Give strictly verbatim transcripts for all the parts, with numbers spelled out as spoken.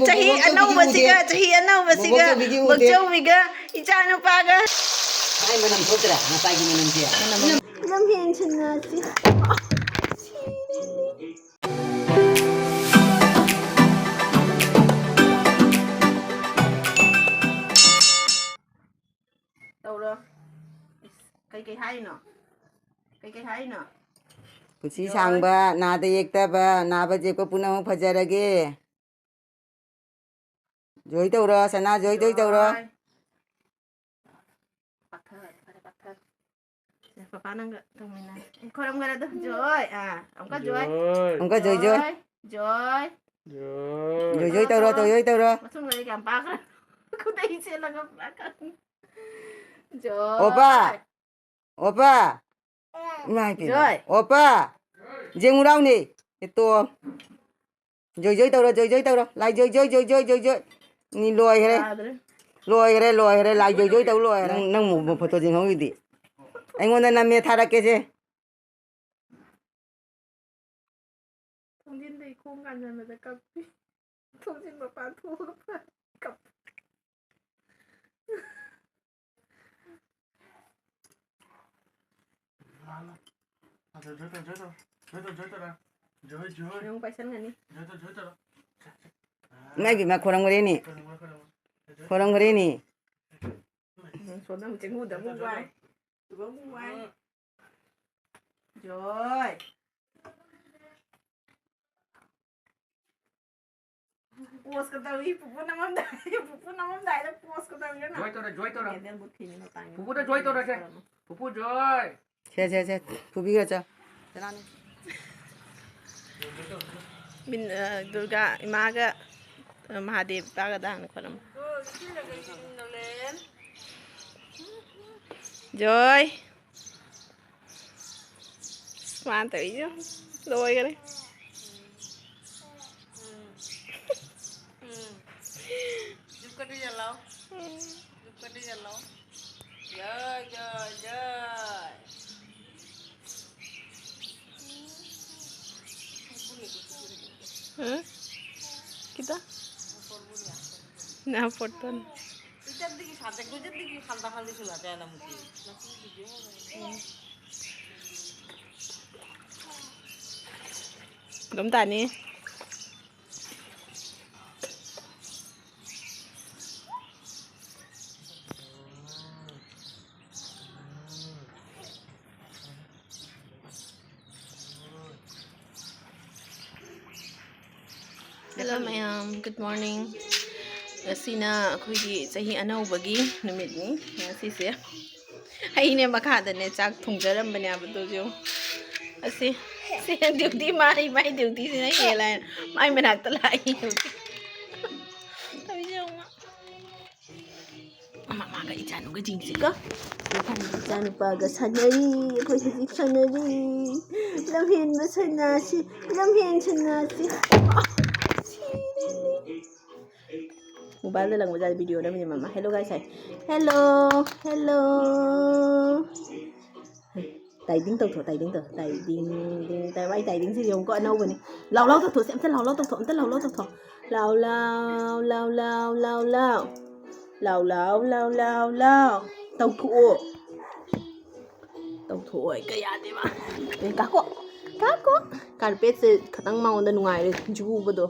ꯆꯍꯤ ꯑꯅꯧꯕꯁꯤꯒ, ꯆꯍꯤ ꯑꯅꯧꯕꯁꯤꯒ, ꯕꯣꯛꯆꯧꯕꯤꯒ ꯏꯆꯥ ꯅꯨꯄꯥꯒ꯫ ꯃꯥꯏ ꯃꯅꯝ ꯊꯣꯛꯇ꯭ꯔꯥ? ꯉꯁꯥꯏꯒꯤ ꯃꯅꯝꯁꯦ꯫ ꯅꯝ ꯍꯦꯟꯁꯤꯟꯅꯁꯤ꯫ ꯇꯧꯔꯣ꯫ ꯀꯩꯀꯩ ꯍꯥꯏꯅꯣ? ꯀꯩꯀꯩ ꯍꯥꯏꯅꯣ? ꯄꯨꯟꯁꯤ ꯁꯥꯡꯕ, ꯅꯥꯗ ꯌꯦꯛꯇꯕ, ꯅꯥꯕ ꯌꯦꯛꯄ ꯄꯨꯝꯅꯃꯛ ꯐꯖꯔꯒꯦ꯫ ꯖꯣꯏ ꯇꯧꯔꯣ, ꯁꯅꯥ, ꯖꯣꯏ, ꯖꯣꯏ ꯇꯧꯔꯣ꯫ ꯖꯣꯏ꯫ ꯄꯥꯊꯔꯣ, ꯐꯔꯦ, ꯄꯥꯊꯔꯣ꯫ ꯁꯦ, ꯄꯄꯥ ꯅꯪꯒ ꯇꯧꯃꯤꯟꯅꯔꯦ꯫ ꯑꯦ, ꯈꯣꯏꯔꯝꯈꯔꯦ ꯑꯗꯣ꯫ ꯖꯣꯏ꯫ ꯑꯥ, ꯑꯃꯨꯛꯀ ꯖꯣꯏ꯫ ꯖꯣꯏ꯫ ꯑꯃꯨꯛꯀ ꯖꯣꯏ, ꯖꯣꯏ꯫ ꯖꯣꯏ, ꯖꯣꯏ꯫ ꯖꯣꯏ꯫ ꯖꯣꯏ, ꯖꯣꯏ ꯇꯧꯔꯣ, ꯇꯧꯔꯣ꯫ ꯖꯣꯏ, ꯖꯣꯏ ꯇꯧꯔꯣ꯫ ꯃꯁꯨꯝ ꯂꯩ ꯌꯥꯝ ꯄꯥꯛꯈ꯭ꯔꯦ꯫ ꯈꯨꯗꯩ ꯁꯦꯠꯂꯒ ꯄꯨꯔꯥ ꯀꯪꯉꯦ꯫ ꯖꯣꯏ꯫ ꯑꯣꯄꯥ꯫ ꯑꯣꯄꯥ꯫ ꯏꯃꯥ ꯏꯄꯦꯝꯃ꯫ ꯖꯣꯏ꯫ ꯑꯣꯄꯥ꯫ ꯌꯦꯡꯉꯨ ꯂꯥꯎꯅꯦ꯫ ꯑꯦ, ꯇꯣ꯫ ꯖꯣꯏ ꯖꯣꯏ ꯇꯧꯔꯣ, ꯖꯣꯏ ꯖꯣꯏ ꯇꯧꯔꯣ꯫ ꯂꯥꯏ ꯖꯣꯏ ꯖꯣꯏ, ꯖꯣꯏ ꯖꯣꯏ, ꯖꯣꯏ ꯖꯣꯏ꯫ ꯃꯤ ꯂꯣꯏꯈ꯭ꯔꯦ꯫ ꯌꯥꯗ꯭ꯔꯦ꯫ ꯂꯣꯏꯈ꯭ꯔꯦ, ꯂꯣꯏꯈ꯭ꯔꯦ꯫ ꯂꯥꯏ ꯖꯣꯏ ꯖꯣꯏ ꯇꯧ ꯂꯣꯏꯈ꯭ꯔꯦ꯫ ꯅꯪ, ꯅꯪ ꯃꯣ-, ꯃꯣ-, ꯐꯣꯇꯣ ꯆꯤꯡꯍꯧꯔꯤꯗꯤ꯫ ꯑꯩꯉꯣꯟꯗ ꯅꯝꯃꯦ ꯊꯥꯔꯛꯀꯦꯁꯦ꯫ ꯊꯣꯡꯖꯤꯟꯗꯩ ꯈꯣꯡ ꯀꯥꯟꯖꯟꯕꯗ ꯀꯞꯄꯤ꯫ ꯊꯣꯡꯖꯤꯟ ꯃꯄꯥꯟ ꯊꯣꯛꯑꯒ ꯀꯞꯄꯤ꯫ ꯅꯪ ꯄꯥꯏꯁꯟꯒꯅꯤ꯫ ꯏꯃꯥꯏ ꯄꯦꯝꯃ, ꯈꯣꯔꯝꯈ꯭ꯔꯦꯅꯦ꯫ ꯈꯣꯔꯝꯈ꯭ꯔꯦꯅꯦ꯫ ꯎꯝ, ꯁꯣꯝꯗ ꯑꯃꯨꯛ ꯆꯦꯡꯒꯨꯗ ꯑꯃꯨꯛ ꯋꯥꯏ꯫ ꯁꯤꯗ ꯑꯃꯨꯛ ꯋꯥꯏ꯫ ꯖꯣꯏ꯫ ꯄꯣꯁꯀ ꯇꯧꯏ, ꯄꯨꯄꯨ ꯅꯝꯃꯝꯗꯥꯏ, ꯄꯨꯄꯨ ꯅꯝꯃꯝꯗꯥꯏꯗ ꯄꯣꯁꯀ ꯇꯧꯏ ꯅꯪ꯫ ꯖꯣꯏ ꯇꯧꯔꯦ, ꯖꯣꯏ ꯇꯧꯔꯦ꯫ ꯀꯦꯟꯗꯜ ꯕꯨꯠ ꯊꯤꯅꯤ ꯃꯇꯥꯡ ꯄꯨꯄꯨꯗ ꯖꯣꯏ ꯇꯧꯔꯁꯦ꯫ ꯄꯨꯄꯨ ꯖꯣꯏ꯫ ꯁꯦ, ꯁꯦ, ꯁꯦ꯫ ꯐꯨꯕꯤꯒ꯭ꯔꯣ ꯆꯣ꯫ ꯆꯠꯂꯣꯅꯦ꯫ ꯃꯤꯟ-, ꯑ, ꯗꯨꯔꯒꯥ ꯏꯃꯥꯒ, ꯑ, ꯃꯍꯥꯗꯦꯕ ꯏꯄꯥꯒ ꯗꯥꯟ ꯈꯣꯠꯂꯝꯃꯤ꯫ ꯖꯣꯏ꯫ ꯃꯥꯅ ꯇꯧꯔꯤꯁꯦ ꯂꯣꯏꯈꯔꯦ꯫ ꯎꯝ꯫ ꯎꯝ꯫ ꯖꯨꯀꯗꯤ ꯌꯥꯂꯥꯎ꯫ ꯎꯝ꯫ ꯖꯨꯀꯗꯤ ꯌꯥꯂꯥꯎ꯫ ꯖꯣꯏ, ꯖꯣꯏ, ꯖꯣꯏ꯫ ꯎꯝ? ꯀꯤꯗ? না পড়তো না। ꯑꯗꯨꯝ ꯇꯥꯅꯤ꯫ Hello ꯃꯌꯥꯝ, good morning. ꯉꯁꯤꯅ ꯑꯩꯈꯣꯏꯒꯤ ꯆꯍꯤ ꯑꯅꯧꯕꯒꯤ ꯅꯨꯃꯤꯠꯅꯤ ꯉꯁꯤꯁꯦ꯫ ꯑꯩꯅꯦ ꯃꯈꯥꯗꯅꯦ ꯆꯥꯛ ꯊꯣꯡꯖꯔꯝꯕꯅꯦ ꯍꯥꯏꯕꯗꯨꯁꯨ꯫ ꯑꯁꯤ ꯁꯤ duty ꯃꯥꯏ ꯃꯥꯏ duty ꯁꯤꯅ ꯍꯦꯜꯂꯦ ꯍꯥꯏꯅ ꯃꯥꯏ ꯃꯅꯥꯛꯇ ꯂꯥꯛꯏ ꯍꯧꯖꯤꯛ꯫ ꯇꯧꯔꯤꯁꯦ ꯌꯦꯡꯉꯨ꯫ ꯃꯃꯥꯒ ꯏꯆꯥꯅꯨꯒ ꯆꯤꯡꯁꯤꯀꯣ꯫ ꯏꯆꯥꯅꯨꯄꯥꯒ ꯁꯥꯟꯅꯔꯤ꯫ ꯑꯩꯈꯣꯏ ꯍꯧꯖꯤꯛ ꯁꯥꯟꯅꯔꯤ꯫ ꯂꯝꯍꯦꯟꯕ ꯁꯅꯥꯁꯤ꯫ ꯂꯝꯍꯦꯟ ꯁꯅꯥꯁꯤ꯫ ꯁꯤꯔꯦꯅꯦ꯫ Mobile ꯗ ꯂꯪꯕ ꯖꯥꯠ video ꯅꯝꯃꯤꯅꯦ ꯃꯃꯥ꯫ Hello guys ꯍꯥꯏ꯫ Hello, hello꯫ ꯇꯥꯏꯗꯤꯡ ꯇꯧꯊꯣꯛ, ꯇꯥꯏꯗꯤꯡ ꯇꯧ, ꯇꯥꯏꯗꯤꯡ, ꯗꯤꯡ, ꯇꯥꯏ-, ꯃꯥꯏ ꯇꯥꯏꯗꯤꯡꯁꯤꯗꯤ ꯌꯦꯡꯉꯨꯀꯣ, ꯑꯅꯧꯕꯅꯤ꯫ ꯂꯥꯎ ꯂꯥꯎ ꯇꯧꯊꯣꯛꯁꯦ, ꯑꯝꯇ ꯂꯥꯎ ꯂꯥꯎ ꯇꯧꯊꯣꯛ, ꯑꯝꯇ ꯂꯥꯎ ꯂꯥꯎ ꯇꯧꯊꯣꯛ꯫ ꯂꯥꯎ ꯂꯥꯎ, ꯂꯥꯎ ꯂꯥꯎ, ꯂꯥꯎ ꯂꯥꯎ, ꯂꯥꯎ ꯂꯥꯎ, ꯂꯥꯎ ꯂꯥꯎ꯫ ꯇꯧꯊꯣꯛꯑꯣ꯫ ꯇꯧꯊꯣꯛꯑꯣ, ꯍꯦꯛꯇ ꯌꯥꯗꯦ ꯃꯥ꯫ ꯑꯦ, ꯀꯥꯀꯣ, ꯀꯥꯀꯣ꯫ Carpet ꯁꯦ ꯈꯇꯪ ꯃꯉꯣꯟꯗ ꯅꯨꯡꯉꯥꯏꯔꯦ, ꯖꯨꯕꯗꯣ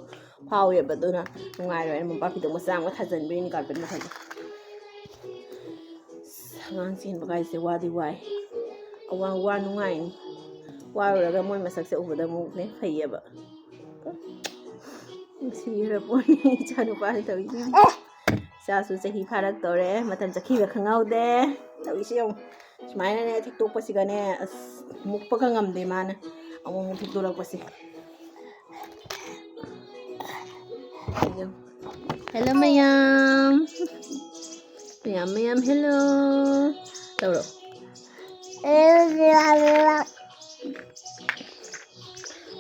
ꯐꯥꯎꯋꯦꯕ, ꯑꯗꯨꯅ ꯅꯨꯡꯉꯥꯏꯔꯣꯏ꯫ ꯑꯩꯅ ꯃꯣꯝꯄꯥꯛ ꯐꯤꯗꯛ ꯃꯆꯥ ꯑꯃꯒ ꯊꯥꯖꯟꯕꯩꯅꯤ carpet ꯃꯊꯛꯇ꯫ ꯑꯁ, ꯑꯉꯥꯡ ꯆꯦꯟꯕ ꯀꯥꯏꯁꯦ ꯋꯥꯗꯤ ꯋꯥꯏ꯫ ꯑꯋꯥ-, ꯋꯥ ꯅꯨꯡꯉꯥꯏꯅꯤ꯫ ꯋꯥꯔꯨꯔꯒ ꯃꯣꯏ ꯃꯁꯛꯁꯦ ꯎꯕꯗ ꯑꯃꯨꯛꯅꯦ ꯐꯩꯌꯦꯕ꯫ ꯅꯨꯡꯁꯤꯈ꯭ꯔ ꯄꯣꯠꯅꯤ ꯏꯆꯥ ꯅꯨꯄꯥꯁꯦ ꯇꯧꯔꯤꯁꯦ꯫ ꯏꯆꯥꯁꯨ ꯆꯍꯤ ꯐꯥꯔꯛꯇꯧꯔꯦ, ꯃꯇꯝ ꯆꯠꯈꯤꯕ ꯈꯪꯍꯧꯗꯦ꯫ ꯇꯧꯔꯤꯁꯦ ꯌꯦꯡꯉꯨ꯫ ꯁꯨꯃꯥꯏꯅꯅꯦ ꯊꯦꯛꯇꯣꯛꯄꯁꯤꯒꯅꯦ, ꯑꯁ, ꯃꯨꯛꯄꯒ ꯉꯝꯗꯦ ꯃꯥꯅ ꯑꯃꯨꯛ ꯑꯃꯨꯛ ꯊꯦꯛꯇꯣꯔꯛꯄꯁꯦ꯫ Hello ꯃꯌꯥꯝ꯫ ꯃꯌꯥꯝ, ꯃꯌꯥꯝ, hello꯫ ꯇꯧꯔꯣ꯫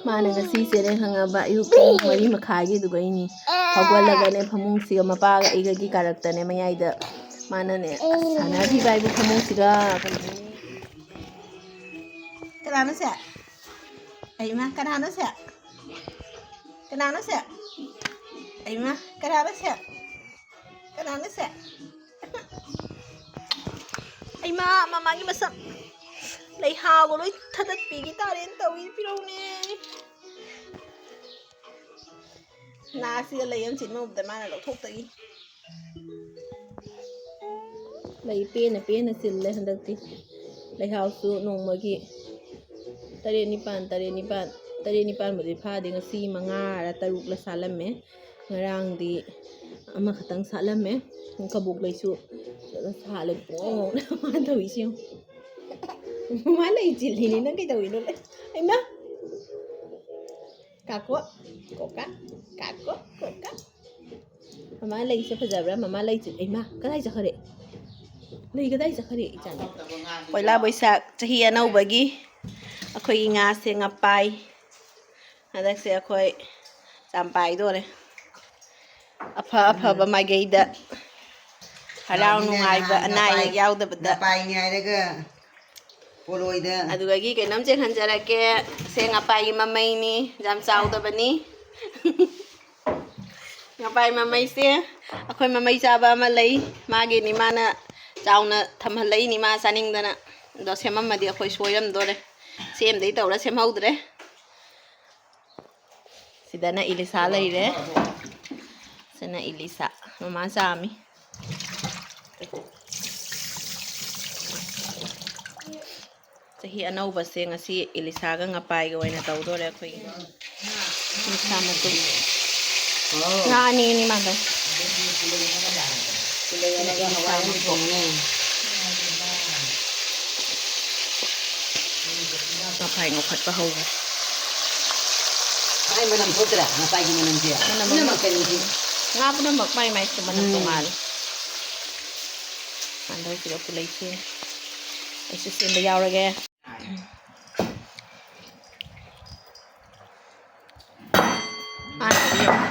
ꯃꯥꯅ ꯉꯁꯤꯁꯦꯅꯦ ꯈꯪꯉꯕ, ꯑꯌꯨꯛ ꯄꯨꯡ ꯃꯔꯤ ꯃꯈꯥꯏꯒꯤꯗꯨꯒ ꯑꯩꯅꯤ ꯍꯧꯒꯠꯂꯒꯅꯦ, ꯐꯃꯨꯡꯁꯤꯒ ꯃꯄꯥꯒ ꯑꯩꯒꯒꯤ ꯀꯥꯔꯛꯇꯅꯦ ꯃꯌꯥꯏꯗ ꯃꯥꯅꯅꯦ, ꯑꯁ, ꯁꯥꯟꯅꯈꯤꯕ ꯍꯥꯏꯕꯨ ꯐꯃꯨꯡꯁꯤꯒ꯫ ꯀꯅꯥꯅꯣ ꯁꯦ? ꯑꯩꯃ, ꯀꯅꯥꯅꯣ ꯁꯦ? ꯀꯅꯥꯅꯣ ꯁꯦ? ꯑꯩꯃ, ꯀꯅꯥꯅꯣ ꯁꯦ? ꯀꯅꯥꯅꯣ ꯁꯦ? ꯑꯩꯃ, ꯃꯃꯥꯒꯤ ꯃꯁꯝ ꯂꯩꯍꯥꯎꯒ ꯂꯣꯏ ꯊꯗꯠꯄꯤꯒꯤ ꯇꯥꯔꯦꯅ ꯇꯧꯏ, ꯄꯤꯔꯧꯅꯦ꯫ ꯅꯥꯁꯤꯒ ꯂꯩ ꯑꯃ ꯆꯤꯟꯕ ꯎꯕꯗ ꯃꯥꯅ ꯂꯧꯊꯣꯛꯇꯒꯤ꯫ ꯂꯩ ꯄꯦꯟꯅ ꯄꯦꯟꯅ ꯆꯤꯜꯂꯦ ꯍꯟꯗꯛꯇꯤ꯫ ꯂꯩꯍꯥꯎꯁꯨ ꯅꯣꯡꯃꯒꯤ ꯇꯔꯦꯠ ꯅꯤꯄꯥꯟ, ꯇꯔꯦꯠ ꯅꯤꯄꯥꯟ, ꯇꯔꯦꯠ ꯅꯤꯄꯥꯟꯕꯨꯗꯤ ꯐꯥꯗꯦ, ꯉꯁꯤ ꯃꯉꯥꯔ ꯇꯔꯨꯛꯂ ꯁꯥꯠꯂꯝꯃꯦ꯫ ꯉꯔꯥꯡꯗꯤ ꯑꯃꯈꯛꯇꯪ ꯁꯥꯠꯂꯝꯃꯦ꯫ ꯀꯕꯣꯛ ꯂꯩꯁꯨ ꯐꯖꯅ ꯁꯥꯠꯂꯦ꯫ ꯄꯨꯡꯉꯧ ꯉꯧꯅ ꯃꯥ ꯇꯧꯔꯤꯁꯤ ꯌꯦꯡꯉꯨ꯫ ꯃꯥ ꯂꯩ ꯆꯤꯜꯂꯤꯅꯦ, ꯅꯪ ꯀꯩꯗꯧꯔꯤꯅꯣ? ꯂꯩ-, ꯍꯩꯃꯥ! ꯀꯥꯀꯣ, ꯀꯣꯀꯥ, ꯀꯥꯀꯣ, ꯀꯣꯀꯥ꯫ ꯃꯃꯥ ꯂꯩꯁꯦ ꯐꯖꯕ꯭ꯔꯥ? ꯃꯃꯥ ꯂꯩꯁꯦ, ꯏꯃꯥ, ꯀꯗꯥꯏ ꯆꯠꯈꯔꯦ? ꯂꯩ ꯀꯗꯥꯏ ꯆꯠꯈꯔꯦ, ꯏꯆꯥꯅ? ꯄꯣꯏꯂꯥ ꯕꯣꯏꯁꯥꯈ, ꯆꯍꯤ ꯑꯅꯧꯕꯒꯤ ꯑꯩꯈꯣꯏꯒꯤ ꯉꯥꯁꯦ ꯉꯄꯥꯏ꯫ ꯍꯟꯗꯛꯁꯦ ꯑꯩꯈꯣꯏ ꯆꯥꯝꯄꯥꯏꯗꯣꯔꯦ꯫ ꯑꯐ ꯑꯐꯕ ꯎꯝ꯫ ꯃꯥꯏꯀꯩꯗ ꯍꯔꯥꯎ ꯅꯥꯎꯕꯤꯅ ꯅꯨꯡꯉꯥꯏꯕ, ꯅꯍꯥꯟ ꯑꯅꯥ ꯑꯌꯦꯛ ꯉꯄꯥꯏ-, ꯌꯥꯎꯗꯕꯗ꯫ ꯉꯄꯥꯏꯅꯤ ꯍꯥꯏꯔꯒ ꯄꯣꯂꯣꯏꯗ꯫ ꯑꯗꯨꯗꯒꯤ ꯀꯩꯅꯣꯝ ꯆꯦꯛꯍꯟꯖꯔꯛꯀꯦ꯫ ꯁꯦ ꯉꯄꯥꯏꯒꯤ ꯃꯃꯩꯅꯤ, ꯌꯥꯝ ꯆꯥꯎꯗꯕꯅꯤ꯫ ꯉꯄꯥꯏ ꯃꯃꯩꯁꯦ ꯑꯩꯈꯣꯏ ꯃꯃꯩ ꯆꯥꯕ ꯑꯃ ꯂꯩ, ꯃꯥꯒꯤꯅꯤ, ꯃꯥꯅ ꯆꯥꯎꯅ ꯊꯝꯍꯜꯂꯛꯏꯅꯤ, ꯃꯥ ꯆꯥꯅꯤꯡꯗꯅ꯫ ꯑꯗꯣ ꯁꯦꯝꯃꯝꯃꯗꯤ ꯑꯩꯈꯣꯏ ꯁꯣꯏꯔꯝꯗꯣꯔꯦ꯫ ꯁꯦꯝꯗꯩ ꯇꯧꯔ ꯁꯦꯝꯍꯧꯗ꯭ꯔꯦ꯫ ꯁꯤꯗꯅ ꯏꯂꯤꯁꯥ ꯂꯩꯔꯦ꯫ ꯁꯤꯅ ꯏꯂꯤꯁꯥ꯫ ꯃꯃꯥ ꯆꯥꯝꯃꯤ꯫ ꯆꯍꯤ ꯑꯅꯧꯕꯁꯦ ꯉꯁꯤ ꯏꯂꯤꯁꯥꯒ ꯉꯄꯥꯏꯒ ꯑꯣꯏꯅ ꯇꯧꯗꯣꯔꯦ ꯑꯩꯈꯣꯏꯒꯤ꯫ ꯏꯂꯤꯁꯥ ꯃꯇꯨꯝ꯫ ꯉꯥ ꯑꯅꯤ ꯑꯅꯤ ꯃꯥꯟꯅꯩ꯫ ꯉꯄꯥꯏ ꯉꯧꯈꯠꯄ ꯍꯧꯔꯦ꯫ ꯃꯥꯏ ꯃꯅꯝ ꯊꯣꯛꯇ꯭ꯔꯥ? ꯉꯄꯥꯏꯒꯤ ꯃꯅꯝꯁꯦ꯫ ꯃꯅꯝ ꯑꯃ ꯄꯨꯝꯅꯃꯛꯇꯅꯤ ꯁꯤ꯫ ꯉꯥ ꯄꯨꯝꯅꯃꯛ ꯃꯥꯏ ꯃꯥꯏ ꯃꯅꯝ ꯎꯝ꯫ ꯇꯣꯉꯥꯜꯂꯦ꯫ ꯑꯗꯣ ꯁꯤꯗ ꯄꯨꯂꯩꯁꯦ꯫ ꯑꯩꯁꯨ ꯁꯦꯝꯕ ꯌꯥꯎꯔꯒꯦ꯫ ꯃꯥꯅ ꯇꯧꯔꯤꯁꯦ ꯌꯦꯡꯉꯨ꯫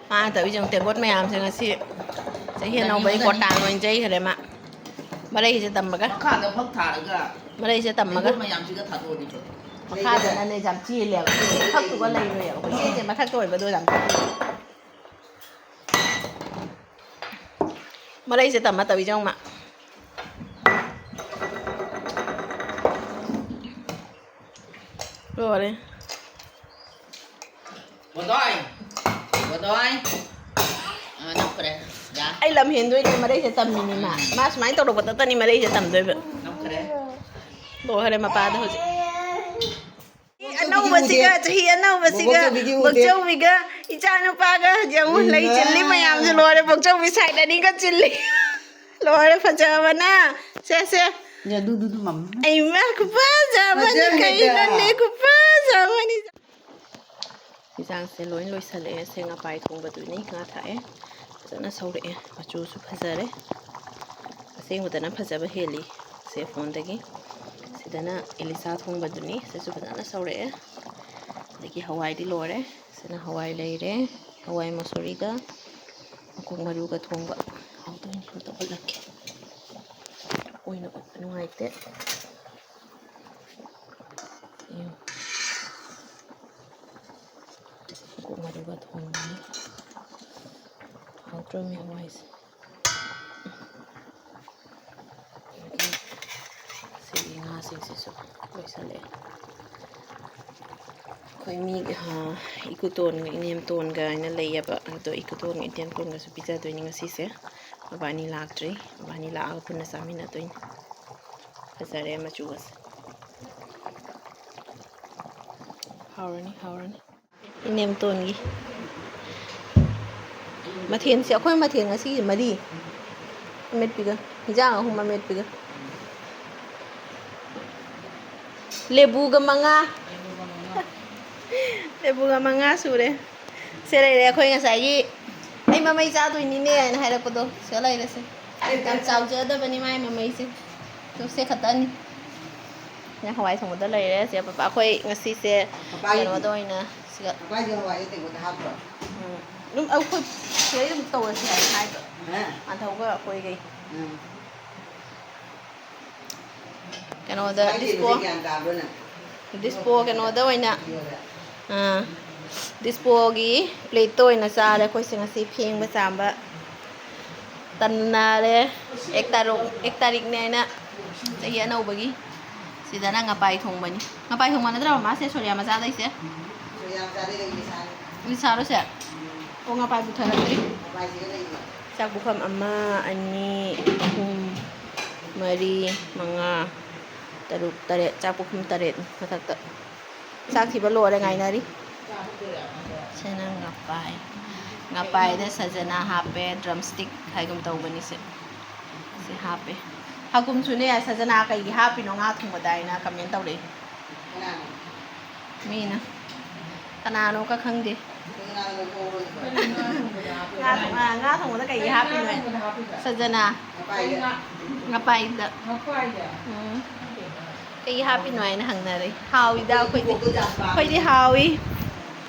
ꯃꯥꯅ ꯇꯧꯔꯤꯁꯦ ꯌꯦꯡꯉꯨ, ꯇꯦꯡꯀꯣꯠ ꯃꯌꯥꯝꯁꯦ ꯉꯁꯤ ꯆꯍꯤ ꯑꯅꯧꯕꯒꯤ ꯀꯣꯔꯇꯥꯟ ꯑꯣꯏꯅ ꯆꯩꯈ꯭ꯔꯦ ꯃꯥ꯫ ꯃꯔꯩꯁꯦ ꯇꯝꯃꯒ꯫ ꯃꯈꯥꯗ ꯐꯛ ꯊꯥꯔꯒ ꯃꯔꯩꯁꯦ ꯇꯝꯃꯒ꯫ ꯇꯦꯡꯀꯣꯠ ꯃꯌꯥꯝꯁꯤꯒ ꯊꯥꯗꯣꯛꯑꯗꯤ ꯐꯩ꯫ ꯃꯈꯥꯗꯅꯅꯦ ꯌꯥꯝ ꯆꯦꯜꯂꯦꯕ꯫ ꯐꯛꯇꯨꯒ ꯂꯩꯔꯣꯏ꯫ ꯑꯩꯈꯣꯏ ꯆꯦꯁꯦ ꯃꯊꯛꯇ ꯑꯣꯏꯕꯗꯣ ꯌꯥꯝ ꯆꯦꯜꯂꯦ꯫ ꯃꯔꯩꯁꯦ ꯇꯝꯃ ꯇꯧꯏꯁꯦ ꯌꯦꯡꯉꯨ ꯃꯥ꯫ ꯂꯣꯏꯔꯦ꯫ ꯕꯣꯗꯣꯏ! ꯕꯣꯗꯣꯏ! ꯑꯥ, ꯅꯞꯈ꯭ꯔꯦ꯫ ꯌꯥ꯫ ꯑꯩ ꯂꯝ ꯍꯦꯟꯗꯣꯏꯅꯦ, ꯃꯔꯩꯁꯦ ꯇꯝꯃꯤꯅꯤ ꯃꯥ꯫ ꯃꯥ ꯁꯨꯃꯥꯏꯅ ꯇꯧꯔꯛꯄꯗꯇꯅꯤ ꯃꯔꯩꯁꯦ ꯇꯝꯗꯣꯏꯕ꯫ ꯅꯞꯈ꯭ꯔꯦ꯫ ꯂꯣꯏꯔꯦ ꯃꯄꯥꯗ ꯍꯧꯖꯤꯛ꯫ ꯑꯅꯧꯕꯁꯤꯒ, ꯆꯍꯤ ꯑꯅꯧꯕꯁꯤꯒ, ꯕꯣꯛꯆꯧꯕꯤꯒꯤ ꯎꯗꯦ꯫ ꯕꯣꯛꯆꯧꯕꯤꯒ, ꯏꯆꯥ ꯅꯨꯄꯥꯒ ꯍꯧꯖꯤꯛ ꯑꯃꯨꯛ ꯂꯩ ꯆꯤꯜꯂꯤ ꯃꯌꯥꯝꯁꯦ ꯂꯣꯏꯔꯦ꯫ ꯕꯣꯛꯆꯧꯕꯤ side ꯑꯅꯤꯒ ꯆꯤꯜꯂꯤ꯫ ꯂꯣꯏꯔꯦ ꯐꯖꯕꯅ꯫ ꯁꯦ, ꯁꯦ꯫ ꯌꯥ, ꯑꯗꯨ, ꯑꯗꯨ, ꯑꯗꯨ, ꯃꯝ꯫ ꯑꯩꯃ, ꯈꯨꯐꯖ ꯑꯃꯅꯤ, ꯐꯖꯈ꯭ꯔꯦꯗ꯫ ꯀꯩꯅꯣꯅꯦ, ꯈꯨꯐꯖ ꯑꯃꯅꯤ꯫ ꯌꯦꯟꯁꯥꯡꯁꯦ ꯂꯣꯏ ꯂꯣꯏꯁꯜꯂꯛꯑꯦ꯫ ꯁꯦ ꯉꯄꯥꯏ ꯊꯣꯡꯕꯗꯨꯅꯤ, ꯉꯥ ꯊꯥꯛꯑꯦ꯫ ꯐꯖꯅ ꯁꯧꯔꯛꯑꯦ, ꯃꯆꯨꯁꯨ ꯐꯖꯔꯦ꯫ ꯑꯁꯦꯡꯕꯗꯅ ꯐꯖꯕ ꯍꯦꯜꯂꯤ ꯁꯦ ꯐꯣꯟꯗꯒꯤ꯫ ꯁꯤꯗꯅ ꯏꯂꯤꯁꯥ ꯊꯣꯡꯕꯗꯨꯅꯤ, ꯁꯤꯁꯨ ꯐꯖꯅ ꯁꯧꯔꯛꯑꯦ꯫ ꯑꯗꯒꯤ ꯍꯋꯥꯏꯗꯤ ꯂꯣꯏꯔꯦ꯫ ꯁꯤꯅ ꯍꯋꯥꯏ ꯂꯩꯔꯦ, ꯍꯋꯥꯏ ꯃꯁꯣꯔꯤꯒ ꯃꯀꯣꯛ ꯃꯔꯨꯒ ꯊꯣꯡꯕ꯫ ꯍꯥꯎꯗꯣꯏꯅꯤ, ꯑꯝꯇ ꯎꯠꯂꯛꯀꯦ꯫ ꯑꯣꯏꯅ ꯎꯠꯄ ꯅꯨꯡꯉꯥꯏꯇꯦ꯫ ꯌꯦꯡꯉꯨ꯫ ꯃꯀꯣꯛ ꯃꯔꯨꯒ ꯊꯣꯡꯕꯅꯤ꯫ ꯍꯥꯎꯇ꯭ꯔꯣ ꯃꯤ ꯍꯋꯥꯏꯁꯦ? ꯑꯗꯒꯤ ꯁꯤꯒꯤ ꯉꯥꯁꯤꯡꯁꯤꯁꯨ ꯂꯣꯏꯁꯜꯂꯛꯑꯦ꯫ ꯑꯩꯈꯣꯏ ꯃꯤ, ꯑ, ꯏꯀꯨꯇꯣꯟꯒ ꯏꯅꯦꯝꯇꯣꯟꯒ ꯍꯥꯏꯅ ꯂꯩꯌꯦꯕ꯫ ꯑꯗꯣ ꯏꯀꯨꯇꯣꯟꯒ ꯏꯅꯦꯝꯇꯣꯟꯒꯁꯨ ꯄꯤꯖꯗꯣꯏꯅꯤ ꯉꯁꯤꯁꯦ꯫ ꯃꯕꯥꯅꯤ ꯂꯥꯛꯇ꯭ꯔꯤ꯫ ꯃꯕꯥꯅꯤ ꯂꯥꯛꯑꯒ ꯄꯨꯟꯅ ꯆꯥꯃꯤꯟꯅꯗꯣꯏꯅꯤ꯫ ꯐꯖꯔꯦ ꯃꯆꯨꯒꯁꯦ꯫ ꯍꯥꯎꯔꯅꯤ, ꯍꯥꯎꯔꯅꯤ꯫ ꯏꯅꯦꯝꯇꯣꯟꯒꯤ ꯃꯊꯦꯜꯁꯦ, ꯑꯩꯈꯣꯏ ꯃꯊꯦꯜ ꯉꯁꯤꯒꯤ ꯃꯔꯤ꯫ ꯑꯃꯦꯠꯄꯤꯒ, ꯍꯤꯟꯖꯥꯡ ꯑꯍꯨꯝ ꯑꯃꯦꯠꯄꯤꯒ꯫ ꯂꯦꯕꯨꯒ ꯃꯉꯥ꯫ ꯂꯦꯕꯨꯒ ꯃꯉꯥ ꯁꯨꯔꯦ꯫ ꯁꯦ ꯂꯩꯔꯦ ꯑꯩꯈꯣꯏ ꯉꯁꯥꯏꯒꯤ "ꯑꯩ ꯃꯃꯩ ꯆꯥꯗꯣꯏꯅꯤꯅꯦ" ꯍꯥꯏꯅ ꯍꯥꯏꯔꯛꯄꯗꯣ꯫ ꯁꯤꯗ ꯂꯩꯔꯦꯁꯦ꯫ ꯌꯥꯝ ꯆꯥꯎꯖꯗꯕꯅꯤ ꯃꯥꯏ ꯃꯃꯩꯁꯦ꯫ ꯁꯦ ꯈꯛꯇꯅꯤ꯫ ꯅꯪ ꯍꯋꯥꯏ ꯊꯣꯡꯕꯗ ꯂꯩꯔꯦ꯫ ꯁꯦ ꯄꯄꯥ, ꯑꯩꯈꯣꯏ ꯉꯁꯤꯁꯦ ꯄꯄꯥꯒꯤ ꯀꯩꯅꯣꯗ ꯑꯣꯏꯅ ꯁꯤꯗ ꯄꯄꯥꯒꯤ ꯍꯋꯥꯏ ꯑꯇꯦꯡꯕꯗ ꯍꯥꯞꯄ꯭ꯔꯣ? ꯎꯝ꯫ ꯑꯗꯨꯝ ꯑꯩꯈꯣꯏ ꯁꯤꯗꯩ ꯑꯗꯨꯝ ꯇꯧꯔꯁꯤ ꯍꯥꯏꯅ ꯍꯥꯏꯕ꯫ ꯍꯥ? ꯃꯥꯟꯊꯧꯒ ꯑꯩꯈꯣꯏꯒꯩ꯫ ꯎꯝ꯫ ꯀꯩꯅꯣꯗ, ꯃꯥꯏ ꯗꯤꯁꯄꯣ꯫ ꯇꯦꯕꯜꯁꯦ ꯒ꯭ꯌꯥꯟ ꯇꯥꯕ꯭ꯔꯣ ꯅꯪ? ꯗꯤꯁꯄꯣ ꯀꯩꯅꯣꯗ ꯑꯣꯏꯅ, ꯑꯥ, ꯗꯤꯁꯄꯣꯒꯤ ꯄ꯭ꯂꯦꯠꯇ ꯑꯣꯏꯅ ꯆꯥꯔꯦ ꯑꯩꯈꯣꯏꯁꯦ ꯉꯁꯤ ꯐꯦꯡꯕ ꯆꯥꯝꯕ꯫ ꯇꯟꯅꯔꯦ꯫ ꯑꯦꯛ ꯇꯥꯔꯣꯛ, ꯑꯦꯛ ꯇꯥꯔꯤꯛꯅꯦ ꯍꯥꯏꯅ ꯆꯍꯤ ꯑꯅꯧꯕꯒꯤ꯫ ꯁꯤꯗꯅ ꯉꯄꯥꯏ ꯊꯣꯡꯕꯅꯤ꯫ ꯉꯄꯥꯏ ꯊꯣꯡꯕ ꯅꯠꯇ꯭ꯔꯣ ꯃꯃꯥꯁꯦ? ꯁꯣꯔꯤꯌꯥ ꯃꯆꯥꯗꯩꯁꯦ꯫ ꯏꯁꯥꯔꯣꯁꯦ? ꯑꯣ, ꯉꯄꯥꯏ ꯄꯨꯊꯔꯛꯇ꯭ꯔꯤ꯫ ꯆꯥꯛ ꯄꯨꯈꯝ ꯑꯃ, ꯑꯅꯤ, ꯑꯍꯨꯝ, ꯃꯔꯤ, ꯃꯉꯥ, ꯇꯔꯨꯛ, ꯇꯔꯦꯠ꯫ ꯆꯥꯛ ꯄꯨꯈꯝ ꯇꯔꯦꯠ ꯃꯊꯛꯇ꯫ ꯆꯥꯛ ꯊꯤꯕ ꯂꯣꯏꯔꯦ, ꯉꯥꯏꯅꯔꯤ꯫ ꯁꯤꯅ ꯉꯄꯥꯏ꯫ ꯉꯄꯥꯏꯗ ꯁꯖꯅꯥ ꯍꯥꯞꯄꯦ, ꯗ꯭ꯔꯝ ꯁ꯭ꯇꯤꯛ ꯍꯥꯏꯒꯨꯝ ꯇꯧꯕꯅꯤ ꯁꯦ꯫ ꯁꯤ ꯍꯥꯞꯄꯦ꯫ ꯍꯥꯀꯨꯝꯁꯨꯅꯦ, "ꯁꯖꯅꯥ ꯀꯩꯒꯤ ꯍꯥꯞꯄꯤꯅꯣ ꯉꯥ ꯊꯣꯡꯕꯗ?" ꯍꯥꯏꯅ ꯀꯃꯦꯟ ꯇꯧꯔꯛꯏ꯫ ꯃꯤꯅ꯫ ꯀꯅꯥꯅꯣ ꯀ ꯈꯪꯗꯦ꯫ ꯉꯥ ꯊꯣꯡ-, ꯑ, ꯉꯥ ꯊꯣꯡꯕꯗ ꯀꯩꯒꯤ ꯍꯥꯞꯄꯤꯅꯣ? ꯁꯖꯅꯥ꯫ ꯉꯄꯥꯏꯗ꯫ ꯎꯝ꯫ ꯀꯩꯒꯤ ꯍꯥꯞꯄꯤꯅꯣ ꯍꯥꯏꯅ ꯍꯪꯅꯔꯦ꯫ ꯍꯥꯎꯏꯗ ꯑꯩꯈꯣꯏꯗꯤ꯫ ꯑꯩꯈꯣꯏꯗꯤ ꯍꯥꯎꯏ꯫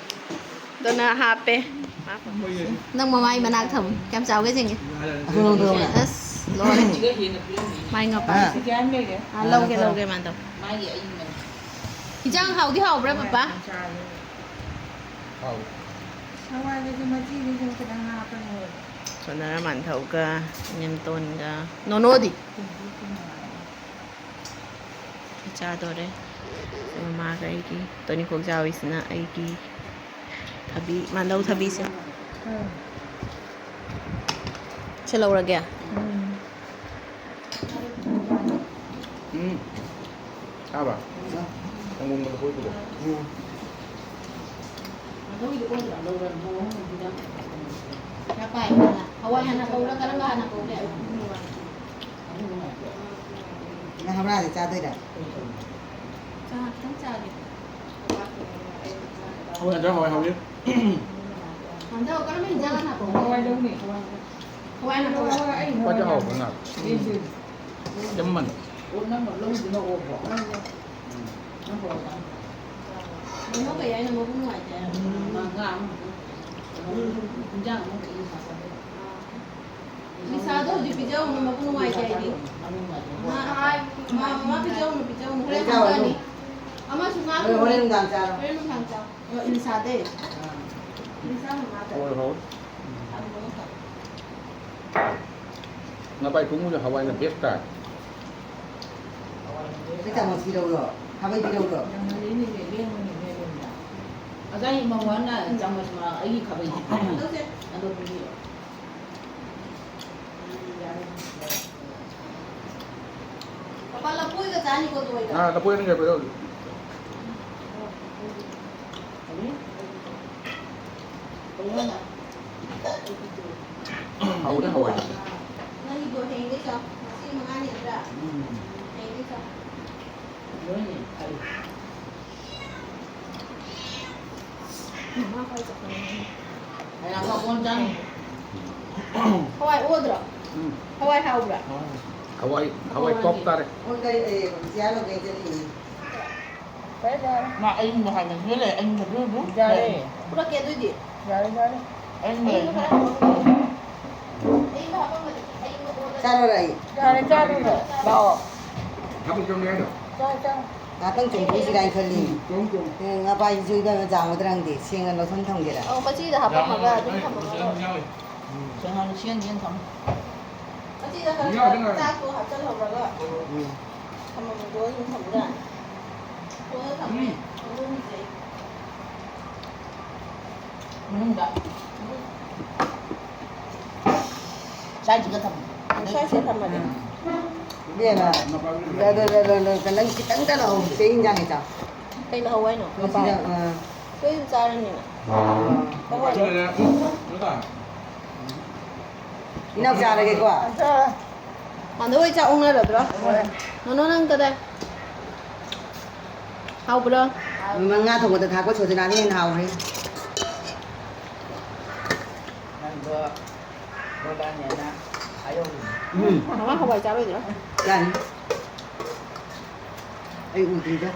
ꯑꯗꯨꯅ ꯍꯥꯞꯄꯦ꯫ ꯅꯪ ꯃꯃꯥꯏ ꯃꯅꯥꯛ ꯊꯝꯃꯨ꯫ ꯀꯌꯥꯝ ꯆꯥꯎꯒꯦ ꯌꯦꯡꯒꯦ꯫ ꯑꯁ, ꯂꯣꯏꯔꯦ꯫ ꯃꯥꯏ ꯉꯄꯥꯏ꯫ ꯑꯥ, ꯂꯧꯒꯦ, ꯂꯧꯒꯦ, ꯃꯥꯟꯗꯧ꯫ ꯏꯟꯖꯥꯡ ꯍꯥꯎꯗꯤ ꯍꯥꯎꯕ꯭ꯔꯥ, ꯄꯄꯥ? ꯍꯥꯎ꯫ ꯁꯣꯅꯔ ꯃꯥꯟꯊꯧꯒ, ꯅꯦꯝꯇꯣꯟꯒ, ꯅꯣꯅꯣꯗꯤ? ꯆꯥꯗꯣꯔꯦ꯫ ꯃꯃꯥꯒ ꯑꯩꯒꯤ꯫ ꯇꯣꯅꯤꯈꯣꯛ ꯆꯥꯎꯏꯁꯤꯅ ꯑꯩꯒꯤ ꯊꯕꯤ, ꯃꯥꯟꯗꯧ ꯊꯕꯤꯁꯦ꯫ ꯁꯤ ꯂꯧꯔꯒꯦ? ꯎꯝ꯫ ꯆꯥꯕ? ꯁꯪꯒꯣꯝꯒ ꯂꯐꯣꯏꯒꯗꯣ꯫ ꯎꯝ꯫ ꯍꯋꯥꯏ ꯍꯥꯟꯅ ꯍꯧꯔ ꯀꯔꯝꯕ ꯍꯥꯟꯅ ꯍꯧꯒꯦ? ꯅꯪ ꯍꯧꯔꯛꯑꯗꯤ ꯆꯥꯗꯣꯏꯔꯥ? ꯆꯥ ꯈꯤꯇꯪ ꯆꯥꯒꯦ꯫ ꯍꯋꯥꯏ ꯍꯟꯖꯥꯡ ꯍꯋꯥꯏ ꯍꯥꯎꯏ꯫ ꯍꯟꯖꯥꯡ ꯀꯔꯝꯕ ꯍꯤꯟꯖꯥꯡ ꯍꯥꯟꯅ ꯍꯥꯞꯄꯛꯑꯣ? ꯍꯋꯥꯏ ꯂꯧꯅꯤ꯫ ꯍꯋꯥꯏ ꯍꯥꯟꯅ ꯍꯥꯞꯄꯛꯑꯣ꯫ ꯍꯋꯥꯏ ꯑꯩ ꯈ꯭ꯋꯥꯏꯗꯩ ꯍꯋꯥꯏ ꯍꯥꯎꯕ ꯉꯥ꯫ ꯌꯦꯟꯗꯦꯝ꯫ ꯑꯆꯝꯕꯅ꯫ ꯑꯣ, ꯅꯪꯅ ꯂꯧꯗꯨꯅ ꯑꯣꯕ꯭ꯔꯣ? ꯅꯪ ꯍꯋꯥꯏ ꯆꯥꯅꯤ꯫ ꯀꯩꯅꯣ ꯀꯩ ꯍꯥꯏꯅꯣ? ꯃꯕꯨꯛ ꯅꯨꯡꯉꯥꯏꯇꯦ ꯍꯥꯏꯔꯣ? ꯉꯥ ꯑꯃ ꯍꯥꯞꯄꯛꯑꯣ꯫ ꯍꯤꯟꯖꯥꯡ ꯑꯃ ꯀꯩꯅꯣ ꯁꯥ ꯆꯥꯕ꯫ ꯂꯤꯁꯥꯗꯣ ꯍꯧꯖꯤꯛ ꯄꯤꯖꯧꯅꯨ, ꯃꯕꯨꯛ ꯅꯨꯡꯉꯥꯏꯇꯦ ꯍꯥꯏꯗꯤ꯫ ꯃꯥ, ꯃꯥ, ꯃꯥ ꯄꯤꯖꯧꯅꯨ, ꯄꯤꯖꯧꯅꯨ꯫ ꯍꯣꯔꯦꯟ ꯆꯥꯎ ꯍꯥꯏꯕꯅꯤ꯫ ꯑꯃꯁꯨ ꯉꯥ ꯍꯣꯏ, ꯊꯣꯡꯉꯤ꯫ ꯍꯣꯔꯦꯟ ꯅꯨꯡꯗꯥꯡ ꯆꯥꯔꯣ꯫ ꯍꯣꯔꯦꯟ ꯅꯨꯡꯗꯥꯡ ꯆꯥꯎ꯫ ꯑ, ꯂꯤꯁꯥꯗꯩ꯫ ꯍꯣꯏ, ꯍꯣꯏ꯫ ꯂꯤꯁꯥ ꯃꯃꯥꯗ꯫ ꯎꯝ꯫ ꯑꯗꯨ ꯃꯉꯛꯇ꯫ ꯉꯥ ꯄꯥꯏ ꯊꯣꯡꯕꯁꯦ ꯍꯋꯥꯏꯅ best ꯇꯥꯏ꯫ ꯑꯩ ꯆꯥꯃꯁ ꯄꯤꯔꯛꯎꯔꯣ? ꯈꯥꯕꯩ ꯄꯤꯔꯛꯎꯔꯣ? ꯌꯥꯝ ꯉꯜꯂꯤꯅꯦ, ꯂꯦꯡꯕꯅꯤꯅꯦ, ꯂꯦꯡꯕ꯫ ꯉꯁꯥꯏ ꯃꯧ ꯍꯣꯏꯅ ꯆꯥꯃꯁ ꯃ-, ꯑꯩꯒꯤ ꯈꯥꯕꯩꯁꯦ ꯄꯤꯔꯛꯑꯣ꯫ ꯑꯗꯣ ꯄꯤꯕꯤꯔꯣ꯫ ꯄꯥꯄꯥ, ꯂꯐꯣꯏꯒ ꯆꯥꯅꯤꯀꯣ, ꯇꯣꯏꯒ꯫ ꯑꯥ, ꯂꯐꯣꯏ ꯑꯅꯤꯒ ꯄꯤꯔꯛꯎ꯫ ꯀꯔꯤ? ꯀꯩꯅꯣꯅ? ꯍꯥꯎꯗꯤ ꯍꯥꯎꯋꯦ꯫ ꯅꯪꯒꯤꯗꯣ ꯍꯌꯦꯡꯗꯩ ꯆꯥꯎ꯫ ꯉꯁꯤ ꯃꯉꯥꯅꯤ ꯅꯠꯇ꯭ꯔꯥ? ꯎꯝ꯫ ꯍꯌꯦꯡꯗꯩ ꯆꯥꯎ꯫ ꯂꯣꯏꯅ ꯀꯔꯤ? ꯃꯃꯥ ꯀꯥꯏ ꯆꯠꯈ꯭ꯔꯦ? ꯃꯌꯥꯝ ꯃꯀꯣꯟ ꯆꯪꯉꯤ꯫ ꯍꯋꯥꯏ ꯑꯣꯗ꯭ꯔꯣ? ꯎꯝ꯫ ꯍꯋꯥꯏ ꯍꯥꯎꯕ꯭ꯔꯥ? ꯍꯋꯥꯏ, ꯍꯋꯥꯏ top ꯇꯥꯔꯦ꯫ ꯑꯣ, ꯀꯔꯤ, ꯑꯦ, ꯆꯤꯌꯥꯔ ꯂꯧꯒꯦ ꯆꯠꯂꯤꯅꯤ꯫ ꯃꯥ ꯑꯌꯤꯡꯕ ꯍꯥꯏꯕꯁꯨ ꯂꯩ, ꯑꯌꯤꯡꯕꯁꯨ ꯑꯗꯨꯝ ꯌꯥꯔꯦ꯫ ꯂꯩ꯫ ꯄꯨꯔꯛꯀꯦ ꯑꯗꯨꯏꯗꯤ꯫ ꯌꯥꯔꯦ, ꯌꯥꯔꯦ꯫ ꯑꯌꯤꯡꯕ ꯑꯌꯤꯡꯕ ꯂꯩ꯫ ꯈꯔ ꯍꯥꯞꯄꯝꯃꯣ꯫ ꯑꯌꯤꯡꯕ ꯍꯥꯞꯄꯝꯃꯗꯤ ꯑꯌꯤꯡꯕ ꯑꯣꯜꯂ ꯆꯥꯔꯣꯔꯥ ꯑꯩ? ꯌꯥꯔꯦ, ꯆꯥꯔꯨꯔꯣ꯫ ꯂꯥꯛꯑꯣ꯫ ꯍꯥꯞꯄ ꯆꯪꯉꯦ ꯍꯥꯏꯔꯣ? ꯆꯥꯔꯣ, ꯆꯥꯔꯣ꯫ ꯉꯥꯛꯇꯪ ꯆꯨꯝꯊꯣꯛꯁꯤꯔꯥ ꯍꯥꯏꯅ ꯈꯜꯂꯤ꯫ ꯎꯝ, ꯆꯨꯝ, ꯆꯨꯝ꯫ ꯑꯦ, ꯉꯥ ꯄꯥꯏꯁꯤꯁꯨ ꯏꯕꯦꯝꯃ ꯆꯥꯝꯒꯗ꯭ꯔꯥ ꯈꯪꯗꯦ꯫ ꯁꯦꯡꯅ ꯂꯧꯁꯟ ꯊꯝꯒꯦꯔꯥ? ꯑꯧ, ꯃꯆꯤꯗ ꯍꯥꯞꯄꯝꯃꯒ ꯌꯥꯎꯋꯦ, ꯑꯗꯨꯝ ꯑꯩ ꯊꯝꯃꯝꯃꯣ꯫ ꯃꯆꯤꯗ ꯑꯗꯨꯝ ꯌꯥꯎꯋꯦ꯫ ꯎꯝ꯫ ꯃꯆꯤꯗ ꯈꯔ ꯌꯥꯎꯗꯤ ꯈꯔ ꯌꯥꯎꯋꯦ꯫ ꯆꯥꯛꯇꯣ ꯍꯥꯞꯆꯜꯍꯧꯔꯒ ꯎꯝ꯫ ꯊꯝꯃꯝꯕꯗꯣ ꯑꯗꯨꯝ ꯊꯝꯕ꯭ꯔꯥ? ꯀꯣꯟꯅ ꯊꯝꯃꯦ꯫ ꯎꯝ꯫ ꯃꯅꯨꯡꯗ꯫ ꯆꯥꯏꯁꯤꯒ ꯊꯝꯃꯣ꯫ ꯆꯥꯏꯁꯤꯒ ꯊꯝꯃꯗꯤ꯫ ꯎꯝ꯫ ꯏꯕꯦꯝꯃ, ꯂ-, ꯂ-, ꯂ-, ꯂ-, ꯅꯪ ꯈꯤꯇꯪ ꯆꯠꯂꯍꯧꯕꯁꯦ ꯏꯟꯖꯥꯡ ꯍꯦꯛ ꯆꯥꯎ꯫ ꯀꯩ ꯂꯧꯍꯧ ꯍꯥꯏꯅꯣ? ꯃꯄꯥꯟ꯫ ꯑꯥ꯫ ꯑꯩꯈꯣꯏ ꯑꯗꯨꯝ ꯆꯥꯔꯅꯤꯅ꯫ ꯑꯥ꯫ ꯂꯧꯍꯧ ꯍꯥꯏꯅꯣ? ꯏꯅꯥꯎ ꯆꯥꯔꯒꯦꯀꯣ꯫ ꯃꯥꯟꯗ ꯍꯣꯏ ꯆꯥꯛ ꯑꯣꯛꯅꯔꯗ꯭ꯔꯣ? ꯍꯣꯏ꯫ ꯅꯣꯅꯣ ꯅꯪ ꯀꯗꯥꯏ? ꯍꯥꯎꯕ꯭ꯔꯣ? ꯃꯃꯜ ꯉꯥ ꯊꯣꯡꯕꯗ ꯊꯥꯛꯄ ꯁꯣꯖꯅꯥꯅ ꯍꯦꯟꯅ ꯍꯥꯎꯈ꯭ꯔꯦ꯫ ꯅꯪꯗꯣ ꯕꯣꯂꯥꯅꯦꯅ ꯍꯥꯏꯍꯧꯔꯤꯅꯦ꯫ ꯎꯝ꯫ ꯃꯃꯥ ꯍꯋꯥꯏ ꯆꯥꯔꯣꯏꯗ꯭ꯔꯣ? ꯌꯥꯅꯤ꯫ ꯑꯩ ꯎꯗ꯭ꯔꯤꯗ꯫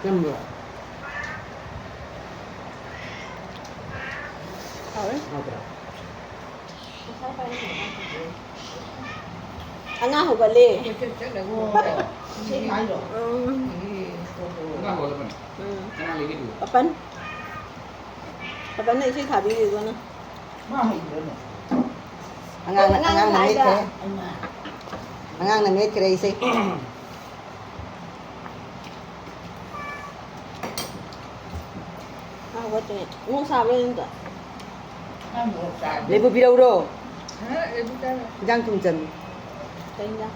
ꯆꯝꯕ꯭ꯔꯣ? ꯍꯥꯎꯋꯦ꯫ ꯍꯥꯎꯕ꯭ꯔꯣ? ꯑꯉꯥꯡ ꯍꯧꯒꯠꯂꯦ꯫ ꯏꯁꯩ ꯍꯥꯏꯔꯣ? ꯎꯝ꯫ ꯎꯝ꯫ ꯎꯝ꯫ ꯄꯄꯟ꯫ ꯄꯄꯟꯅ ꯏꯁꯩ ꯊꯥꯕꯤꯔꯤꯕꯅ꯫ ꯃꯥ ꯍꯩꯕ꯭ꯔꯅꯦ? ꯑꯉꯥꯡꯅ, ꯑꯉꯥꯡꯅ ꯍꯥꯏꯕ꯫ ꯃꯦꯠꯈ꯭ꯔꯦ꯫ ꯑꯉꯥꯡꯅ ꯃꯦꯠꯈ꯭ꯔꯦ ꯏꯁꯩ꯫ ꯃꯥ ꯍꯧꯒꯠꯇ꯭ꯔꯤ꯫ ꯃꯣꯔꯣꯛ ꯁꯥꯕ꯭ꯔꯥ ꯅꯪꯗꯣ? ꯃꯥ ꯃꯣꯔꯣꯛ ꯆꯥꯗꯦ꯫ ꯂꯦꯕꯨ ꯄꯤꯔꯛꯎꯔꯣ? ꯍꯥ? ꯂꯦꯕꯨ ꯆꯥꯔꯣꯏ꯫ ꯏꯟꯖꯥꯡ ꯊꯨꯝ ꯆꯝꯃꯤ꯫ ꯀꯩ ꯏꯟꯖꯥꯡ?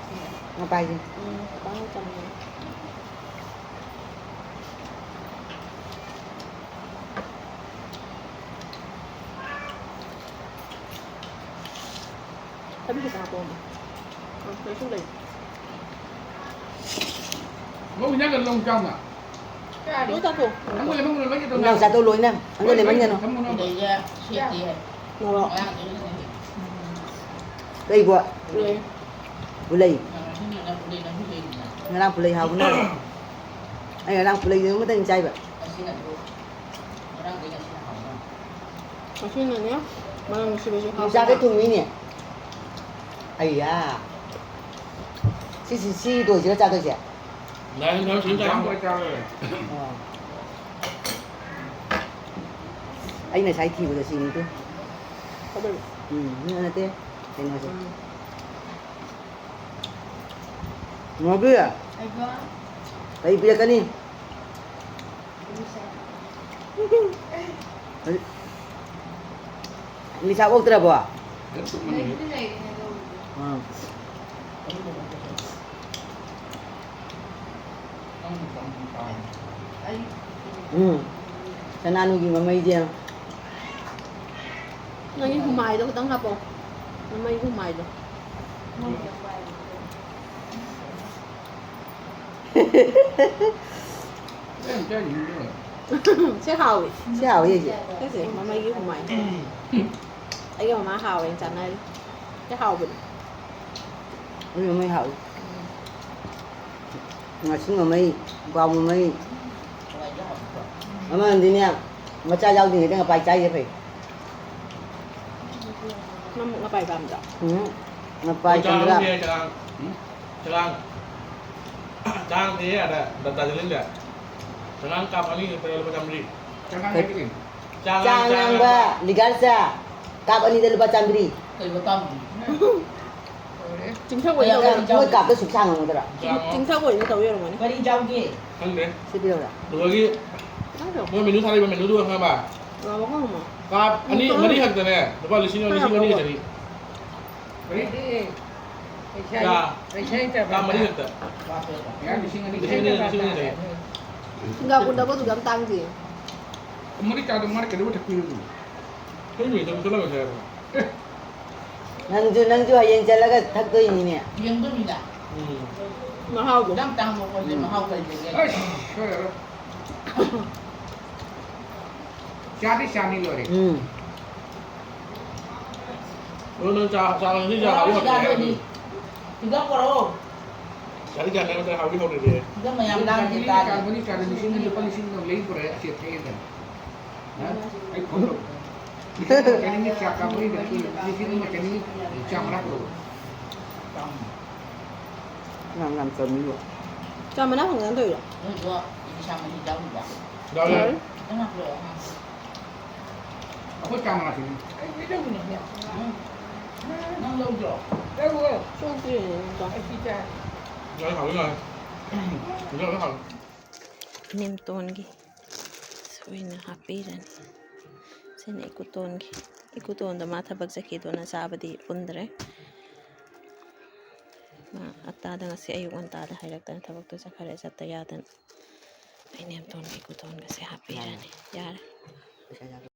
ꯉꯄꯥꯏꯁꯦ꯫ ꯎꯝ, ꯄꯥꯛꯅꯝ ꯆꯝꯃꯤ꯫ ꯊꯕꯤ ꯈꯤꯇꯪ ꯍꯥꯞꯄꯛꯑꯣꯅꯦ꯫ ꯎꯝ, ꯀꯩꯁꯨ ꯂꯩ꯫ ꯃꯧ ꯏꯟꯖꯥꯡ ꯀꯩꯅꯣ ꯂꯧ ꯆꯥꯎꯅ꯫ ꯂꯣꯏ ꯆꯥꯊꯣꯛ꯫ ꯊꯝꯃꯣ, ꯂꯦꯃꯟꯒꯅꯨ, ꯂꯣꯏ ꯆꯥꯊꯣꯛ꯫ ꯏꯟꯖꯥꯡ ꯆꯥꯗꯧ ꯂꯣꯏꯅ꯫ ꯑꯝꯇ ꯂꯦꯃꯟꯒꯅꯨ꯫ ꯊꯝꯃꯣ, ꯊꯝꯃꯣ꯫ ꯁꯤꯗꯩꯗ ꯁꯦꯠꯀꯦ ꯍꯥꯏ꯫ ꯃꯣꯔꯣꯛ꯫ ꯂꯩꯀꯣ? ꯂꯩ꯫ ꯄꯨꯂꯩ꯫ ꯉꯔꯥꯡ ꯄꯨꯂꯩ ꯍꯥꯎꯕꯅ꯫ ꯑꯩ ꯉꯔꯥꯡ ꯄꯨꯂꯩꯗꯨ ꯑꯃꯇꯪ ꯆꯥꯏꯕ꯫ ꯉꯁꯤꯅꯅꯦ, ꯃꯅꯝ ꯅꯨꯡꯁꯤꯕꯁꯨ ꯌꯣꯡꯆꯥꯛꯁꯦ ꯍꯥꯎꯕ꯫ ꯊꯨꯝꯃꯤꯅꯦ꯫ ꯑꯩꯌꯥ꯫ ꯁꯤ, ꯁꯤ, ꯁꯤ ꯂꯣꯏꯁꯤꯔ ꯆꯥꯗꯣꯏꯁꯦ? ꯂꯥꯏ ꯍꯔꯥꯎ ꯁꯤꯡ ꯆꯥꯕ꯫ ꯑꯣ꯫ ꯑꯩ ꯉꯁꯥꯏ ꯊꯤꯕꯗꯣ ꯁꯤꯅꯤꯗꯣ꯫ ꯀꯗꯣꯏꯅꯣ? ꯎꯝ, ꯅꯠꯇꯦ꯫ ꯀꯩꯅꯣꯁꯦ꯫ ꯎꯝ꯫ ꯉꯥꯎꯕꯤ, ꯀꯩ ꯄꯤꯔꯛꯀꯅꯤ? ꯅꯤꯁꯥ ꯑꯣꯛꯇ꯭ꯔꯕꯣ? ꯑꯥ꯫ ꯎꯝ꯫ ꯁꯅꯥꯅꯨꯒꯤ ꯃꯃꯩꯁꯦ꯫ ꯅꯪꯒꯤ ꯍꯨꯃꯥꯏꯗꯣ ꯈꯤꯇꯪ ꯍꯥꯞꯄꯛꯑꯣ꯫ ꯅꯃꯩꯒꯤ ꯍꯨꯃꯥꯏꯗꯣ꯫ ꯁꯤ ꯍꯥꯎꯋꯤ꯫ ꯁꯤ ꯍꯥꯎꯋꯤ ꯑꯩꯁꯦ꯫ ꯁꯤꯁꯦ ꯃꯃꯩꯒꯤ ꯍꯨꯃꯥꯏ꯫ ꯑꯩꯒ ꯃꯃꯥ ꯍꯥꯎꯋꯦꯅ ꯆꯥꯅꯔꯤ꯫ ꯁꯤ ꯍꯥꯎꯕꯅꯤ꯫ ꯑꯩ ꯃꯃꯩ ꯍꯥꯎꯋꯤ꯫ ꯉꯥꯁꯤꯡ ꯃꯃꯩ, ꯒ꯭ꯋꯥꯎ ꯃꯃꯩ꯫ ꯑꯃꯅꯗꯤꯅꯦ, ꯃꯆꯥ ꯌꯥꯎꯗ꯭ꯔꯤꯉꯩꯗ ꯉꯄꯥꯏ ꯆꯥꯏꯁꯦ ꯐꯩ꯫ ꯅꯪ ꯉꯄꯥꯏ ꯄꯥꯝꯗ꯭ꯔꯣ? ꯎꯝ, ꯉꯄꯥꯏ ꯆꯥꯔꯨꯁꯦ, ꯆꯪꯗ꯭ꯔꯥ? ꯆꯥꯔꯨꯁꯦ꯫ ꯆꯉꯥꯡ꯫ ꯆꯉꯥꯡꯗꯤ ꯑꯗ ꯗꯥꯔꯖꯤꯂꯤꯡꯗ꯫ ꯆꯉꯥꯡ ꯀꯥꯞ ꯑꯅꯤ ꯈꯛꯇ ꯂꯨꯄꯥ ꯆꯥꯝꯃꯔꯤ꯫ ꯆꯉꯥꯡ ꯍꯥꯏꯗꯤ ꯀꯩꯅꯣ? ꯆꯥ ꯉꯥꯡꯕ, ꯂꯤꯒꯔ ꯆꯥ꯫ ꯀꯥꯞ ꯑꯅꯤꯗ ꯂꯨꯄꯥ ꯆꯥꯝꯃꯔꯤ꯫ ꯀꯩ ꯃꯇꯥꯡꯅꯣ? ꯂꯣꯏꯔꯦ꯫ ꯆꯤꯡꯊꯛ ꯑꯣꯏꯅ ꯌꯥꯝ ꯇꯧ ꯌꯥꯝ ꯃꯣꯏ ꯀꯥꯞꯇ ꯁꯨꯛ ꯁꯥꯡ ꯉꯝꯒꯗ꯭ꯔꯥ? ꯆꯤꯡ-, ꯆꯤꯡꯊꯛ ꯑꯣꯏꯅ ꯇꯧ ꯌꯥꯔꯝꯒꯅꯤ꯫ ꯀꯔꯤ ꯆꯥꯎꯒꯦ? ꯈꯪꯗꯦ꯫ ꯁꯤꯗ ꯌꯧꯔꯦ꯫ ꯑꯗꯨꯗꯒꯤ ꯅꯪꯗꯣ? ꯃꯣꯏ ꯃꯦꯅꯨ ꯊꯥꯔꯛꯏꯕ ꯃꯦꯅꯨꯗꯨ ꯈꯪꯉꯕ? ꯉꯥꯏꯈꯣ, ꯉꯥꯏꯈꯣ꯫ ꯀꯥꯞ ꯑꯅꯤ, ꯎꯝ꯫ ꯃꯔꯤ ꯈꯛꯇꯅꯦ꯫ ꯂꯨꯄꯥ ꯂꯤꯁꯤꯡ ꯑꯃ, ꯂꯤꯁꯤꯡ ꯑꯅꯤ ꯈꯛꯇꯅꯤ꯫ ꯂꯣꯏꯔꯦ꯫ ꯄꯩꯁꯥ ꯂꯩꯇꯕ꯫ ꯂꯥꯛ ꯃꯔꯤ ꯈꯛꯇ꯫ ꯌꯥ, ꯂꯤꯁꯤꯡ ꯑꯅꯤ꯫ ꯂꯤꯁꯤꯡ ꯑꯅꯤ, ꯂꯤꯁꯤꯡ ꯑꯅꯤ ꯂꯩ꯫ ꯁꯤꯡꯒꯥ ꯀꯨꯟꯗꯕꯨ ꯑꯗꯨꯛ ꯌꯥꯝ ꯇꯥꯡꯗꯦ꯫ ꯃꯔꯤ ꯆꯥꯗ ꯃꯥꯅ ꯀꯩꯗꯧꯕꯩ ꯊꯛꯄꯤꯔꯤꯅꯣ? ꯊꯛꯏꯅꯦ, ꯊꯛꯄ ꯆꯠꯂꯒ ꯊꯛꯑꯦ꯫ ꯅꯪꯁꯨ, ꯅꯪꯁꯨ ꯍꯌꯦꯡ ꯆꯠꯂꯒ ꯊꯛꯇꯣꯏꯅꯤꯅꯦ꯫ ꯌꯦꯡꯗꯣꯏꯅꯤꯗ꯫ ꯎꯝ꯫ ꯃꯍꯥꯎꯗꯣ꯫ ꯌꯥꯝ ꯇꯥꯡꯕ ꯄꯣꯠꯁꯦ ꯎꯝ꯫ ꯃꯍꯥꯎ ꯀꯔꯤ ꯂꯩꯒꯦ? ꯑꯩꯁ, ꯁꯣꯏꯔꯔꯣꯏ꯫ ꯆꯥꯗꯤ ꯆꯥꯅꯤ ꯂꯣꯏꯔꯦ꯫ ꯎꯝ꯫ ꯑꯗꯣ ꯅꯪ ꯆꯥ, ꯆꯥ ꯉꯁꯤ ꯆꯥ ꯍꯥꯎꯕ ꯍꯥꯎꯇꯦ ꯍꯥꯏꯔꯗꯤ? ꯁꯤꯗ ꯄꯨꯔꯛꯑꯣ꯫ ꯆꯥꯗꯤ ꯆꯥꯅꯤ ꯅꯠꯇ꯭ꯔꯒ ꯍꯥꯎꯗꯤ ꯍꯥꯎꯇꯦ꯫ ꯁꯤꯗ ꯃꯌꯥꯝ ꯂꯥꯡꯁꯤ ꯆꯥꯗꯤ ꯆꯥꯗꯤ꯫ ꯆꯥ ꯃꯔꯤ ꯆꯥꯗꯤ ꯂꯤꯁꯤꯡ ꯑꯅꯤ ꯂꯨꯄꯥ ꯂꯤꯁꯤꯡ ꯑꯃ ꯂꯩ ꯄꯨꯔꯛꯑꯦ, ꯑꯁꯤ ꯊꯛꯑꯦꯗꯅ꯫ ꯍꯥ? ꯑꯩ ꯐꯣꯟ ꯇꯧ꯫ ꯂꯤꯁꯤꯡ ꯑꯃ ꯆꯅꯤ ꯆꯥ ꯀꯥꯞꯄꯩꯗ ꯂꯤꯁꯤꯡ ꯑꯃ ꯆꯅꯤ ꯆꯥ ꯃꯅꯥ ꯄꯨꯔꯛꯑꯣ꯫ ꯌꯥꯝ ꯌꯥꯝ ꯆꯥꯅꯤꯡꯕ꯫ ꯆꯥ ꯃꯅꯥ ꯐꯪꯗꯅ ꯇꯧꯔꯤꯔꯣ? ꯅꯣꯏꯗꯣ ꯏꯟꯁꯥꯡ ꯃꯍꯤ ꯌꯥꯎꯔꯤꯕ? ꯌꯥꯎꯔꯦ꯫ ꯈꯤꯇꯪ ꯍꯥꯞꯄꯤꯔꯛꯑꯣ꯫ ꯑꯩꯈꯣꯏ ꯆꯥ ꯃꯅꯥ ꯁꯤꯗꯤ꯫ ꯎꯝ꯫ ꯅꯪ ꯂꯧꯗ꯭ꯔꯣ? ꯂꯧꯔꯣ꯫ ꯁꯣꯝ ꯄꯤꯔꯤꯅꯦ, ꯅꯪ ꯆꯥꯎ꯫ ꯑꯩ ꯁꯤ ꯆꯥ꯫ ꯌꯥꯎꯔꯦ, ꯍꯥꯎꯋꯦ, ꯌꯥꯎꯔꯦ꯫ ꯌꯥꯎꯔꯦ, ꯍꯥꯎꯋꯦ꯫ ꯏꯅꯦꯝꯇꯣꯟꯒꯤ ꯑꯣꯏꯅ ꯍꯥꯞꯄꯤꯔꯅꯤ꯫ ꯁꯤꯅ ꯏꯀꯨꯇꯣꯟꯒꯤ꯫ ꯏꯀꯨꯇꯣꯟꯗꯣ ꯃꯥ ꯊꯕꯛ ꯆꯠꯈꯤꯗꯨꯅ ꯆꯥꯕꯗꯤ ꯄꯨꯟꯗ꯭ꯔꯦ꯫ ꯃꯥ ꯑꯇꯥꯗ ꯉꯁꯤ ꯑꯌꯨꯛ ꯉꯟꯇꯥꯗ ꯍꯥꯏꯔꯛꯇꯅ ꯊꯕꯛꯇꯣ ꯆꯠꯈ꯭ꯔꯦ, ꯆꯠꯇ ꯌꯥꯗꯅ꯫ ꯑꯩꯅ ꯏꯅꯦꯝꯇꯣꯟꯒ ꯏꯀꯨꯇꯣꯟꯒꯁꯦ ꯍꯥꯞꯄꯤꯔꯅꯤ꯫ ꯌꯥꯔꯦ꯫